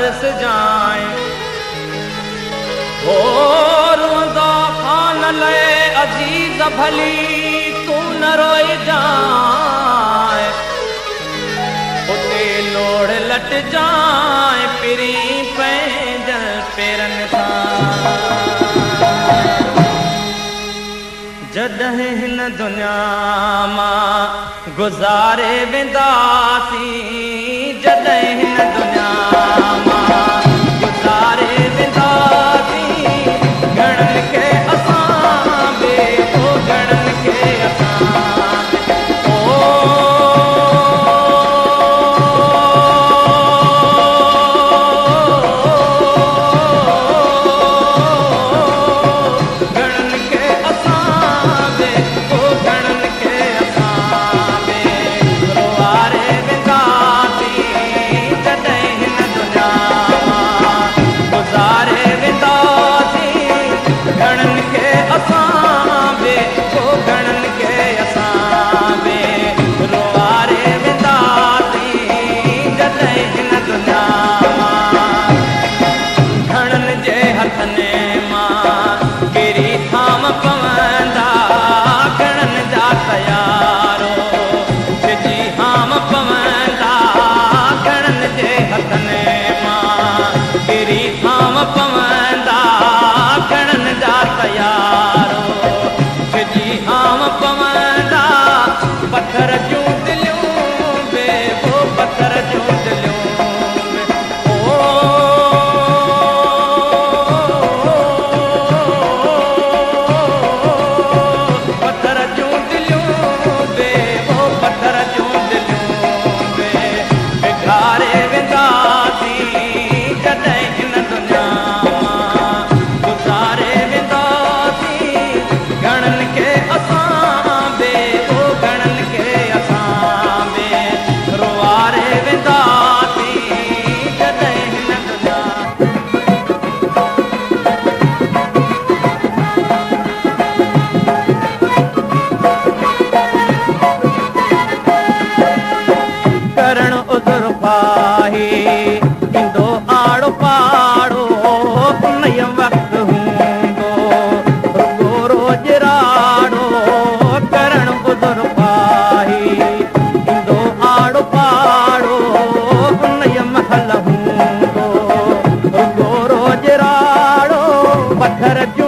ترسجانء. هو روئندو خان لئه عزيز ڀلي تون نه روئجانء. اتي لوڙهه لٽجانء پرين پنهنجن پيرن سان. جڏهن هن دنيا مان گذاري وينداسين، جڏهن هن دنيا مان گذاري وينداسين، گهڻن کي اسان به او گهڻن کي اسان به او. گهڻن کي اسان به او گهڻن کي اسان به روئاري وينداسين، جڏهن هن دنيا مان گذاري وينداسين، گهڻن کي اسان به او گهڻن کي اسان به روئاري وينداسين، جڏهن هن دنيا مان. گهڻن جي هٿن مان ڪري ٿام پوندا، گهڻن جا تيارو ڇڄي هام پوندا، گهڻن جي هٿن مان ڪري ٿام پوندا، گهڻن جا تيارو ڇڄي هام پوندا، پٿر جون دليون به او پٿر جون دليون به او. پٿر جون دليون به او پٿر جون دليون به بگهاري وينداسين، جڏهن هن دنيا مان گذاري وينداسين، گهڻن کي اسان به او گهڻن کي اسان به روئاري وينداسين، جڏهن هن دنيا. ڪرڻ عذر خواهي ايندو آڙو پاڙو، انهيء وقت هوندو رڳو روڄ راڙو، ڪرڻ عذر خواهي ايندو آڙو پاڙو، انهيء مهل هوندو رڳو روڄ راڙو، پٿر جون.